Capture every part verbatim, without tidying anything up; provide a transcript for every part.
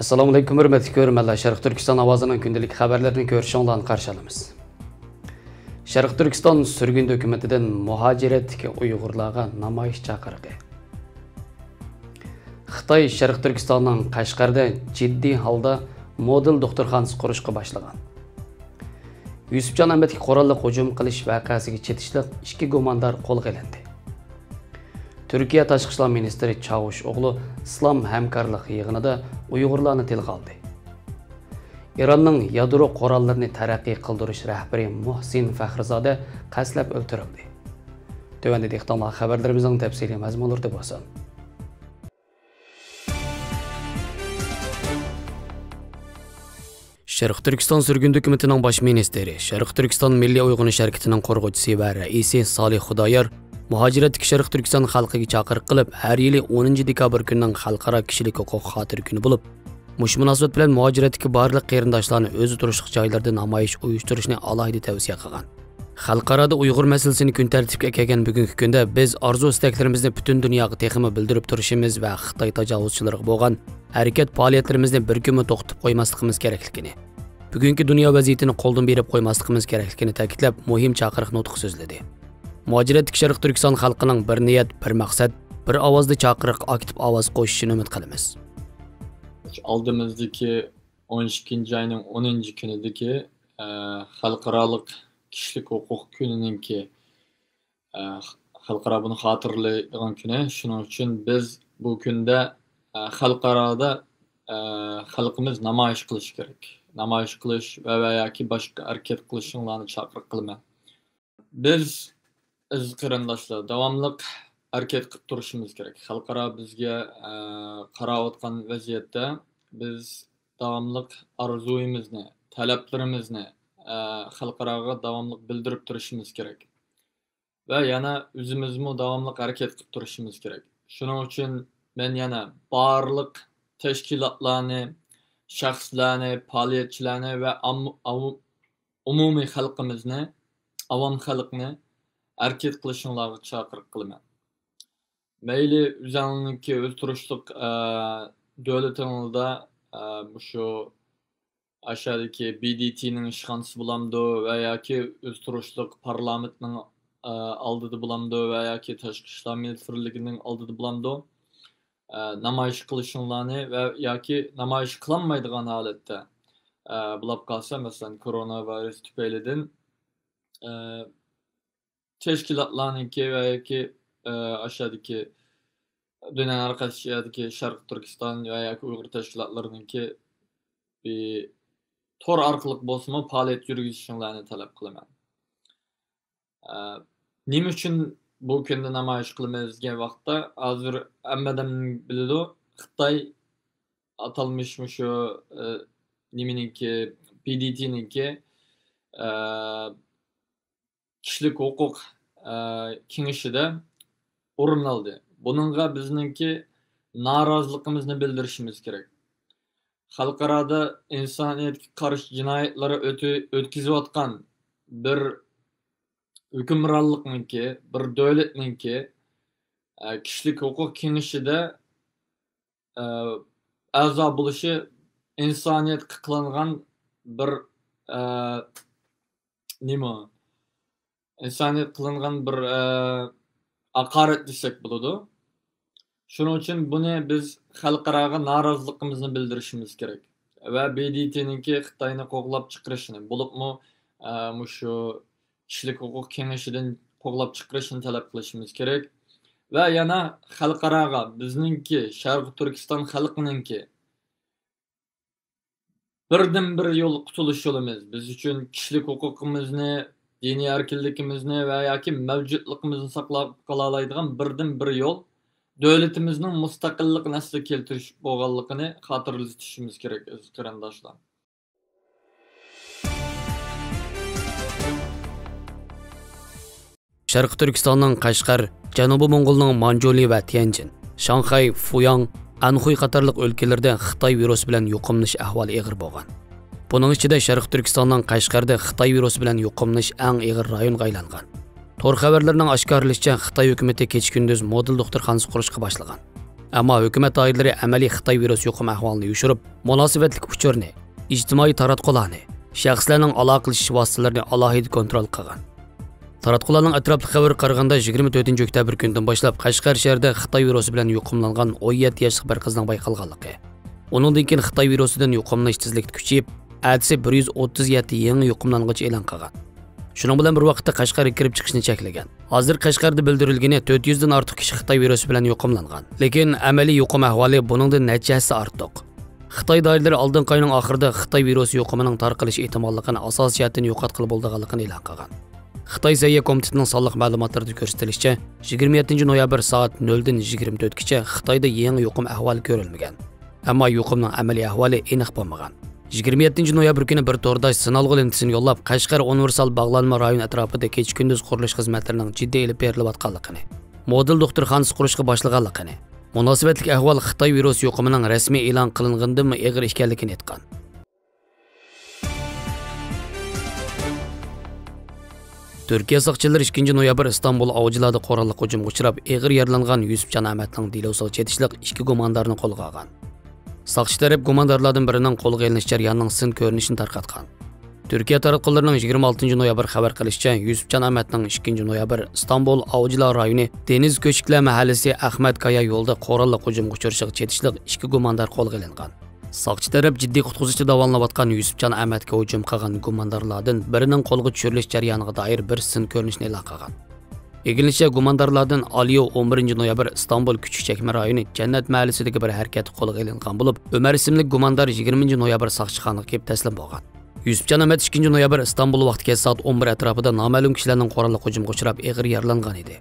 ئەسسالامۇئەلەيكۇم، ھۆرمەتلىك كۆرۈرمەنلەر. شەرقىي تۈركىستان ئاۋازىنىڭ كۈندىلىك خەۋەرلىرىنى كۆرۈشۈڭلارنى قارشى ئالىمىز. شەرقىي تۈركىستان سۈرگۈندە ھۆكۈمىتىدىن مۇھاجىرەتتىكى ئۇيغۇرلارغا نامايىش چاقىرىقى. خىتاي شەرقىي تۈركىستاننىڭ قەشقەردە جىددىي ھالدا مودېل دوختۇرخانىسى قۇرۇشقا باشلىغان. يۈسۈپجان ئەمەتكە قوراللىق ھۇجۇم قىلىش ۋەقەسىگە چېتىشلىق ئىككى گۇماندار قولغا ئېلىندى. تۈركىيە تاشقى ئىشلار مىنىستىرى چاۋۇشئوغلۇ ئىسلام ھەمكارلىق يىغىنىدا ئۇيغۇرلارنى تىلغا ئالدى. ئىراننىڭ يادرو قوراللىرىنى تەرەققىي قىلدۇرۇش رەھبىرى مۇھسىن فەخرىزادە قەستلەپ ئۆلتۈرۈلدى. تۆۋەندە دىققىتىڭلارغا خەۋەرلىرىمىزنىڭ تەپسىلىي مەزمۇنلىرىدا بولسۇن. شەرقىي تۈركىستان سۈرگۈندە ھۆكۈمىتىنىڭ باش مىنىستىرى، شەرقىي تۈركىستان مىللىي ئويغىنىش ھەرىكىتىنىڭ قۇرغۇچىسى ۋە رەئىسى سالىھ خۇدايار مۇھاجىرەتتىكى شەرقىي تۈركىستان خەلقىگە چاقىرىق قىلىپ، ھەر يىلى ئونىنچى دېكابىر كۈنىنىڭ خەلقئارا كىشىلىك ھوقۇق خاتىرە كۈنى بولۇپ، مۇشۇ مۇناسىۋەت بىلەن مۇھاجىرەتتىكى بارلىق قېرىنداشلارنى ئۆزى تۇرۇشلۇق جايلىرىدا نامايىش ئۇيۇشتۇرۇشنى ئالاھىدە تەۋسىيە قىلغان. خەلقئارادا ئۇيغۇر مەسىلىسىنى كۈن تەرتىپكە ئەكەلگەن بۈگۈنكى كۈندە بىز ئارزۇ-ئىستەكلىرىمىزنى پۈتۈن دۇنياغا تېخىمۇ بىلدۈرۈپ تۇرۇشىمىز ۋە خىتاي تاجاۋۇزچىلىرىغا بولغان ھەرىكەت پائالىيەتلىرىمىزنى بىر كۈنمۇ توختىتىپ قويماسلىقىمىز كېرەكلىكىنى، بۈگۈنكى دۇنيا ۋەزىيىتىنى قولدىن بېرىپ قويماسلىقىمىز كېرەكلىكىنى تەكىتلەپ، مۇھىم چاقىرىق نۇتقى سۆزلىدى. مۇھاجىرەتتىكى شەرقىي تۈركىستان خەلقىنىڭ بىر نىيەت، بىر مەقسەت، بىر ئاۋازدا چاقىرىققا ئاكتىپ ئاۋاز قوشۇشىنى ئۈمىد قىلىمىز. ئالدىمىزدىكى ئون ئىككىنچى ئاينىڭ ئونىنچى كۈنىدىكى، ئە، خەلقئارالىق كىشىلىك ھوقۇق كۈنىنىڭكى، ئە، خەلقئارا بۇنى خاتىرىلەيدىغان كۈنى. شۇنىڭ ئۈچۈن بىز بۇ كۈندە، ئە، خەلقئارادا، ئە، خەلقىمىز نامايىش قىلىشى كېرەك. نامايىش قىلىش ۋە، ۋە ياكى باشقا ھەرىكەت قىلىشىڭلارنى چاقىرىق قىلىمەن. بىز ئەزىز قېرىنداشلار، داۋاملىق ھەرىكەت قىلىپ تۇرۇشىمىز كېرەك. خەلقئارا بىزگە، ئە، قاراۋاتقان ۋەزىيەتتە بىز داۋاملىق ئارزۇيىمىزنى، تەلەپلىرىمىزنى، ئە، خەلقئاراغا داۋاملىق بىلدۈرۈپ تۇرۇشىمىز كېرەك. ۋە يەنە ئۆزىمىزمۇ داۋاملىق ھەرىكەت قىلىپ تۇرۇشىمىز كېرەك. شۇنىڭ ئۈچۈن مەن يەنە بارلىق تەشكىلاتلارنى، شەخسلەرنى، پائالىيەتچىلەرنى ۋە ئام-، ئاۋۇ-، ئومۇمىي خەلقىمىزنى، ئاۋام خەلقنى ھەرىكەت قىلىشىڭلارغا چاقىرىق قىلىمەن. مەيلى ئۆزۈڭنىڭكى ئۆز تۇرۇشلۇق، ئە، دۆلىتىڭلاردا، ئە، مۇشۇ ئاشۇدىكى بى دى تىنىڭ ئىشخانىسى بولامدۇ ۋە ياكى ئۆز تۇرۇشلۇق پارلامېنتنىڭ، ئە، ئالدىدا بولامدۇ ۋە ياكى تاشقى ئىشلار مىنىستىرلىكىنىڭ ئالدىدا بولامدۇ، ئە، نامايىش قىلىشىڭلارنى ۋە ياكى نامايىش قىلالمايدىغان ھالەتتە، ئە، بولۇپ قالسا، مەسىلەن، كورونا ۋىرۇس تۈپەيلىدىن، ئە، تەشكىلاتلارنىڭكى ۋە ياكى، ئە، ئاشۇدىكى دۇنيانىڭ ھەر قايسى يەردىكى شەرقىي تۈركىستان ۋە ياكى ئۇيغۇر تەشكىلاتلىرىنىڭكى بىر تور ئارقىلىق بولسىمۇ پائالىيەت يۈرگۈزۈشۈڭلارنى تەلەپ قىلىمەن. ئە، نېمە ئۈچۈن بۇ كۈندە نامايىش قىلىمىز دېگەن ۋاقىتتا، ھازىر ھەممە ئادەم بىلىدۇ، خىتاي ئاتالمىش مۇشۇ، ئە، نېمىنىڭكى، بى دى تىنىڭكى، ئە، كىشىلىك ھوقۇق، ئە، كېڭىشىدە ئورۇن ئالدى. بۇنىڭغا بىزنىڭكى نارازىلىقىمىزنى بىلدۈرۈشىمىز كېرەك. خەلقئارادا ئىنسانىيەتكە قارشى جىنايەتلەر ئۆتۈ-، ئۆتكۈزۈۋاتقان بىر ھۆكۈمرانلىقنىڭكى، بىر دۆلەتنىڭكى، ئە، كىشىلىك ھوقۇق كېڭىشىدە، ئە، ئەزا بولۇشى ئىنسانىيەتكە قىلىنغان بىر، ئە، نېمە؟ ئىنسانىيەتكە قىلىنغان بىر، ئە، ھاقارەت دېسەك بولىدۇ. شۇنىڭ ئۈچۈن بۇنى بىز خەلقئاراغا نارازىلىقىمىزنى بىلدۈرۈشىمىز كېرەك. ۋە بى دى تىنىڭكى خىتاينى قوغلاپ چىقىرىشىنى، بولۇپمۇ، ئە، مۇشۇ كىشىلىك ھوقۇق كېڭىشىدىن قوغلاپ چىقىرىشنى تەلەپ قىلىشىمىز كېرەك. ۋە يەنە خەلقئاراغا بىزنىڭكى شەرقىي تۈركىستان خەلقىنىڭكى بىردىنبىر يول، قۇتۇلۇش يولىمىز، بىز ئۈچۈن كىشىلىك ھوقۇقىمىزنى، دىنىي ئەركىنلىكىمىزنى ۋە ياكى مەۋجۇتلۇقىمىزنى ساقلاپ قالالايدىغان بىردىنبىر يول دۆلىتىمىزنىڭ مۇستەقىللىقىنى ئەسلىگە كەلتۈرۈش بولغانلىقىنى خاتىرىلىتىشىمىز كېرەك، ئەزىز قېرىنداشلار. شەرقىي تۈركىستاننىڭ قەشقەر، جەنۇبىي موڭغۇلنىڭ مانجۇلى ۋە تيەنجىن، شاڭخەي، فۇياڭ، ئەنخۇي قاتارلىق ئۆلكىلىرىدە خىتاي ۋىرۇسى بىلەن يۇقۇملىنىش ئەھۋالى ئېغىر بولغان. بۇنىڭ ئىچىدە شەرقىي تۈركىستاننىڭ قەشقەردە خىتاي ۋىرۇسى بىلەن يۇقۇملىنىش ئەڭ ئېغىر رايونغا ئايلانغان. تور خەۋەرلىرىنىڭ ئاشكارىلىشىچە، خىتاي ھۆكۈمىتى كېچە-كۈندۈز مودېل دوختۇرخانىسى قۇرۇشقا باشلىغان. ئەمما ھۆكۈمەت دائىرىلىرى ئەمەلىي خىتاي ۋىرۇسى يۇقۇم ئەھۋالىنى يوشۇرۇپ، مۇناسىۋەتلىك ئۇچۇرنى، ئىجتىمائىي تاراتقۇلارنى، شەخسلەرنىڭ ئالاقىلىشىش ۋاسىتىلىرىنى ئالاھىدە كونترول قىلغان. تاراتقۇلارنىڭ ئەتراپلىق خەۋىرىگە قارىغاندا، يىگىرمە تۆتىنچى ئۆكتەبىر كۈنىدىن باشلاپ قەشقەر شەھىرىدە خىتاي ۋىرۇسى بىلەن يۇقۇملانغان ئون يەتتە ياشلىق بىر قىزنىڭ بايقالغانلىقى، ئۇنىڭدىن كېيىن خىتاي ۋىرۇسىدىن يۇقۇملىنىش تېزلىكى كۈچىيىپ، ئەتىسى بىر يۈز ئوتتۇز يەتتە يېڭى يۇقۇملانغۇچى ئېلان قىلغان. شۇنىڭ بىلەن بىر ۋاقىتتا قەشقەرگە كىرىپ چىقىشنى چەكلىگەن. ھازىر قەشقەردە بىلدۈرۈلگىنى تۆت يۈزدىن ئارتۇق كىشى خىتاي ۋىرۇسى بىلەن يۇقۇملانغان. لېكىن ئەمەلىي يۇقۇم ئەھۋالى بۇنىڭدىن نەچچە ھەسسە ئارتۇق. خىتاي دائىرىلىرى ئالدىنقى ئاينىڭ ئاخىرىدا خىتاي ۋىرۇسى يۇقۇمىنىڭ تارقىلىش ئېھتىماللىقىنى ئاساسىي جەھەتتىن يوقاتقىلى بولىدىغانلىقىنى ئېلان قىلغان. خىتاي سەھىيە كومىتېتىنىڭ سانلىق مەلۇماتلىرىدا كۆرسىتىلىشىچە، يىگىرمە يەتتىنچى نويابىر سائەت نۆلدىن يىگىرمە تۆتكىچە خىتايدا يېڭى يۇقۇم ئەھۋالى كۆرۈلمىگەن. ئەمما يۇقۇمنىڭ ئەمەلىي ئەھۋالى ئېنىق بولمىغان. يىگىرمە يەتتىنچى نويابىر كۈنى بىر تورداش سىنالغۇ لېنتىسىنى يوللاپ، قەشقەر ئۇنىۋېرسال باغلانما رايون ئەتراپىدا كېچە-كۈندۈز قۇرۇلۇش خىزمەتلىرىنىڭ جىددىي ئېلىپ بېرىلىۋاتقانلىقىنى، مودېل دوختۇرخانىسى قۇرۇشقا باشلىغانلىقىنى، مۇناسىۋەتلىك ئەھۋال خىتاي ۋىرۇسى يۇقۇمىنىڭ رەسمىي ئېلان قىلىنغىنىدىنمۇ ئېغىر ئىكەنلىكىنى ئېيتقان. تۈركىيە ساقچىلىرى ئىككىنچى نويابىر ئىستانبۇل ئاۋچىلاردا قوراللىق ھۇجۇمغا ئۇچراپ، ئېغىر يارىلانغان يۈسۈپجان ئەمەتنىڭ دېلوسىغا چېتىشلىق ئىككى گۇماندارنى قولغا ئالغان. ساقچى تەرەپ گۇماندارلاردىن بىرىنىڭ قولغا ئېلىنىش جەريانىنىڭ سىن كۆرۈنۈشىنى تارقاتقان. تۈركىيە تاراتقۇلىرىنىڭ يىگىرمە ئالتىنچى نويابىر خەۋەر قىلىشىچە، يۈسۈپجان ئەمەتنىڭ ئىككىنچى نويابىر ئىستانبۇل ئاۋچىلار رايونى دېنىز كۆشۈكلەر مەھەللىسى ئەخمەت كايا يولىدا قوراللىق ھۇجۇمغا ئۇچرىشىغا چېتىشلىق ئىككى گۇماندار قولغا ئېلىنغان. ساقچى تەرەپ جىددىي قۇتقۇزۇشتا داۋالىنىۋاتقان يۈسۈپجان ئەمەتكە ھۇجۇم قىلغان گۇماندارلاردىن بىرىنىڭ قولغا چۈشۈرۈلۈش جەريانىغا دائىر بىر سىن كۆرۈنۈشىنى ئېلان قىلغان. ئىگىلىنىشىچە، گۇماندارلاردىن ئالىيو ئون بىرىنچى نويابىر ئىستانبۇل كۈچۈك چەكمە رايونى جەننەت مەھەللىسىدىكى بىر ھەرىكەتتە قولغا ئېلىنغان بولۇپ، ئۆمەر ئىسىملىك گۇماندار يىگىرمىنچى نويابىر ساقچىخانىغا كېلىپ تەسلىم بولغان. يۈسۈپجان ئەمەت ئىككىنچى نويابىر ئىستانبۇل ۋاقتى كەچ سائەت ئون بىر ئەتراپىدا نامەلۇم كىشىلەرنىڭ قوراللىق ھۇجۇمىغا ئۇچراپ، ئېغىر يارىلانغان ئىدى.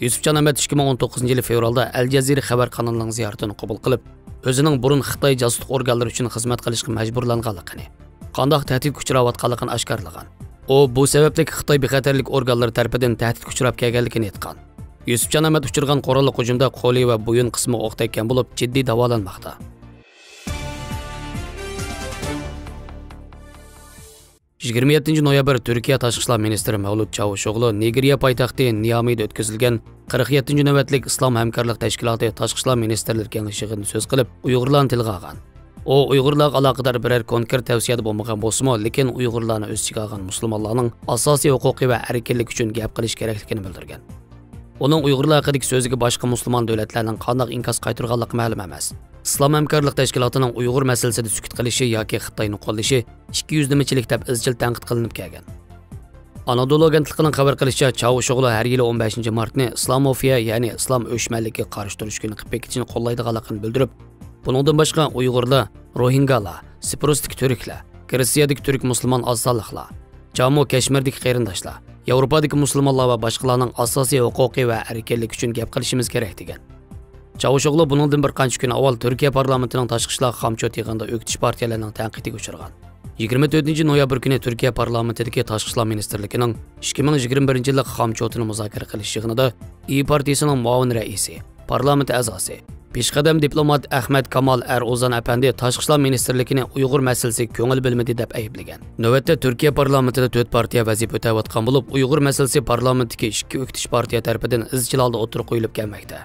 يۈسۈپجان ئەمەت ئىككى مىڭ ئون توققۇزىنچى يىلى فېۋرالدا ئەل جەزىرە خەۋەر قانىلىنىڭ زىيارىتىنى قوبۇل قىلىپ، ئۆزىنىڭ بۇرۇن خىتاي جاسۇسلۇق ئورگانلىرى ئۈچۈن خىزمەت قىلىشقا مەجبۇرلانغانلىقىنى، قانداق تەھدىتكە ئۇچراۋاتقانلىقىنى ئاشكارىلىغان. ئۇ بۇ سەۋەبلىك خىتاي بىخەتەرلىك ئورگانلىرى تەرىپىدىن تەھدىتكە ئۇچراپ كەلگەنلىكىنى ئېيتقان. يۈسۈپجان ئەمەت ئۇچرىغان قوراللىق ھۇجۇمدا قولى ۋە بويۇن قىسمىغا ئوق تەگكەن بولۇپ، جىددىي داۋالانماقتا. يىگىرمە يەتتىنچى نويابىر تۈركىيە تاشقى ئىشلار مىنىستىرى مەۋلۇت چاۋۇشئوغلۇ نىگېرىيە پايتەختى نىيامىدا ئۆتكۈزۈلگەن قىرىق يەتتىنچى نۆۋەتلىك ئىسلام ھەمكارلىق تەشكىلاتى تاشقى ئىشلار مىنىستىرلىرى كېڭىشى يىغىنىدا سۆز قىلىپ، ئۇيغۇرلارنى تىلغا ئالغان. ئۇ ئۇيغۇرلارغا ئالاقىدار بىرەر كونكرېت تەۋسىيەدە بولمىغان بولسىمۇ، لېكىن ئۇيغۇرلارنى ئۆز ئىچىگە ئالغان مۇسۇلمانلارنىڭ ئاساسىي ھوقۇقى ۋە ئەركىنلىكى ئۈچۈن گەپ قىلىش كېرەكلىكىنى بىلدۈرگەن. ئۇنىڭ ئۇيغۇرلار ھەققىدىكى سۆزىگە باشقا مۇسۇلمان دۆلەتلەرنىڭ قانداق ئىنكاس قايتۇرغانلىقى مەلۇم ئەمەس. ئىسلام ھەمكارلىق تەشكىلاتىنىڭ ئۇيغۇر مەسىلىسىدە سۈكۈت قىلىشى ياكى خىتاينى قوللىشى ئىككى يۈزلىمىچىلىك دەپ ئىزچىل تەنقىد قىلىنىپ كەلگەن. ئانادولۇ ئاگېنتلىقىنىڭ خەۋەر قىلىشىچە، چاۋۇشئوغلۇ ھەر يىلى ئون بەشىنچى مارتنى ئىسلاموفىيە، يەنى ئىسلام ئۆچمەنلىكىگە قارشى تۇرۇش كۈنى قىلىپ بېكىتىشنى قوللايدىغانلىقىنى بىلدۈرۈپ، بۇنىڭدىن باشقا ئۇيغۇرلار، روھىنگالار، سىپرۇستىكى تۈركلەر، گرېتسىيەدىكى تۈرك مۇسۇلمان ئاز سانلىقلار، جامۇ كەشمىردىكى قېرىنداشلار، ياۋروپادىكى مۇسۇلمانلار ۋە باشقىلارنىڭ ئاساسىي ھوقۇقى ۋە ئەركىنلىكى ئۈچۈن گەپ قىلىشىمىز كېرەك، دېگەن. چاۋۇشئوغلۇ بۇنىڭدىن بىر قانچە كۈن ئاۋۋال تۈركىيە پارلامېنتىنىڭ تاشقى ئىشلار خامچوت يىغىنىدا ئۆكتىچى پارتىيەلەرنىڭ تەنقىدىگە ئۇچرىغان. يىگىرمە تۆتىنچى نويابىر كۈنى تۈركىيە پارلامېنتىدىكى تاشقى ئىشلار مىنىستىرلىكىنىڭ ئىككى مىڭ يىگىرمە بىرىنچى يىللىق خامچوتىنى مۇزاكىرە قىلىش يىغىنىدا ئىيى پارتىيىسىنىڭ مۇئاۋىن رەئىسى، پارلامېنت ئەزاسى، پېشقەدەم دىپلومات ئەخمەت كامال ئەر ئوزان ئەپەندى تاشقى ئىشلار مىنىستىرلىكىنى ئۇيغۇر مەسىلىسىگە كۆڭۈل بۆلمىدى دەپ ئەيىبلىگەن. نۆۋەتتە تۈركىيە پارلامېنتىدا تۆت پارتىيە ۋەزىپە ئۆتەۋاتقان بولۇپ، ئۇيغۇر مەسىلىسى پارلامېنتتىكى ئىككى ئۆكتىچى پارتىيە تەرىپىدىن ئىزچىل ھالدا ئوتتۇرىغا قويۇلۇپ كەلمەكتە.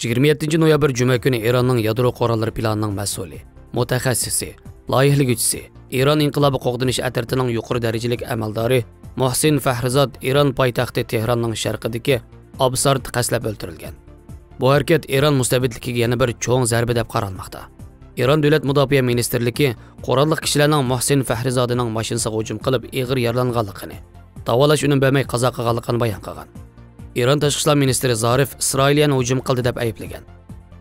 يىگىرمە يەتتىنچى نويابىر جۈمە كۈنى ئىراننىڭ يادرو قوراللىرى پىلانىنىڭ مەسئۇلى، مۇتەخەسسىسى، لايىھىلىگۈچىسى، ئىران ئىنقىلابى قوغدىنىش ئەترىتىنىڭ يۇقىرى دەرىجىلىك ئەمەلدارى مۇھسىن فەھرىزاد ئىران پايتەختى تېھراننىڭ شەرقىدىكى ئابساردا قەستلەپ ئۆلتۈرۈلگەن. بۇ ھەرىكەت ئىران مۇستەبىتلىكىگە يەنە بىر چوڭ زەربە دەپ قارالماقتا. ئىران دۆلەت مۇداپىئە مىنىستىرلىكى قوراللىق كىشىلەرنىڭ مۇھسىن فەھرىزادىنىڭ ماشىنىسىغا ھۇجۇم قىلىپ، ئېغىر يارىلانغانلىقىنى، داۋالاش ئۈنۈم بەرمەي قازا قىلغانلىقىنى بايان قىلغان. ئىران تاشقى ئىشلار مىنىستىرى زارىف ئىسرائىلىيەنى ھۇجۇم قىلدى دەپ ئەيىبلىگەن.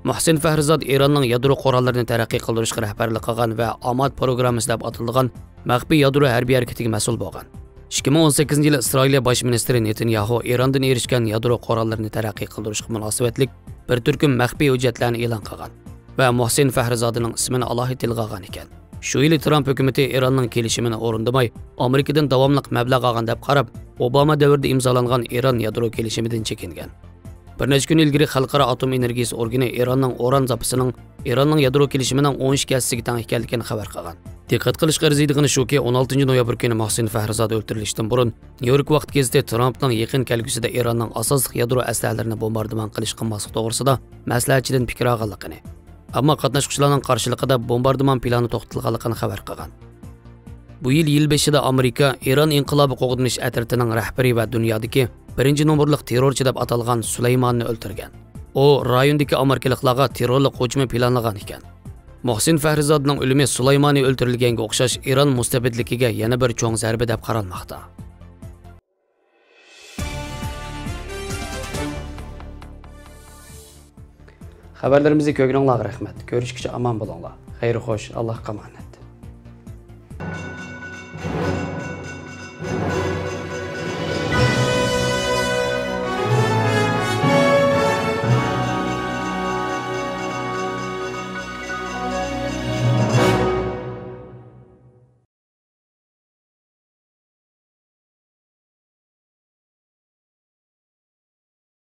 مۇھسىن فەھرىزاد ئىراننىڭ يادرو قوراللىرىنى تەرەققىي قىلدۇرۇشقا رەھبەرلىك قىلغان ۋە ئامات پروگراممىسى دەپ ئاتىلىدىغان مەخپىي يادرو ھەربىي ھەرىكىتىگە مەسئۇل بولغان. ئىككى مىڭ ئون سەككىزىنچى يىلى ئىسرائىلىيە باش مىنىستىرى نېتانياھۇ ئىراندىن ئېرىشكەن يادرو قوراللىرىنى تەرەققىي قىلدۇرۇشقا مۇناسىۋەتلىك بىر تۈركۈم مەخپىي ھۆججەتلەرنى ئېلان قىلغان ۋە مۇھسىن فەھرىزادىنىڭ ئىسمىنى ئالاھىدە تىلغا ئالغان ئىكەن. شۇ يىلى ترامپ ھۆكۈمىتى ئىراننىڭ كېلىشىمىنى ئورۇندىماي، ئامېرىكىدىن داۋاملىق مەبلەغ ئالغان دەپ قاراپ، ئوباما دەۋرىدە ئىمزالانغان ئىران يادرو كېلىشىمىدىن چېكىنگەن. بىر نەچچە كۈن ئىلگىرى خەلقئارا ئاتوم ئېنېرگىيىسى ئورگىنى ئىراننىڭ ئۇران زاپىسىنىڭ ئىراننىڭ يادرو كېلىشىمىنىڭ ئون ئىككى ھەسسىسىگە تەڭ ئىكەنلىكىنى خەۋەر قىلغان. دىققەت قىلىشقا ئەرزىيدىغىنى شۇكى، ئون ئالتىنچى نويابىر كۈنى مۇھسىن فەھرىزادە ئۆلتۈرۈلۈشتىن بۇرۇن، نيۇ يورك ۋاقىت گېزىتى ترامپنىڭ يېقىن كەلگۈسىدە ئىراننىڭ ئاساسلىق يادرو ئەسلىھەلىرىنى بومباردىمان قىلىش قىلماسلىق توغرىسىدا مەسلىھەتچىدىن پىكىر ئالغانلىقىنى، ئەمما قاتناشقۇچىلارنىڭ قارشىلىقىدا بومباردىمان پىلانى توختىتىلغانلىقىنى خەۋەر قىلغان. بۇ يىل يىل بېشىدا ئامېرىكا ئىران ئىنقىلابى قوغدىنىش ئەترىتىنىڭ رەھبىرى ۋە دۇنيادىكى بىرىنچى نومۇرلۇق تېررورچى دەپ ئاتالغان سۇلايماننى ئۆلتۈرگەن. ئۇ رايوندىكى ئامېرىكىلىقلارغا تېررورلۇق ھۇجۇمى پىلانلىغان ئىكەن. مۇھسىن فەھرىزادىنىڭ ئۆلۈمى سۇلايمانى ئۆلتۈرۈلگەنگە ئوخشاش ئىران مۇستەبىتلىكىگە يەنە بىر چوڭ زەربە دەپ قارالماقتا. خەۋەرلىرىمىزنى كۆرگىنىڭلارغا رەھمەت. كۆرۈشكىچە ئامان بولۇڭلار. خەير خوش، ئاللاھقا ئامانەت.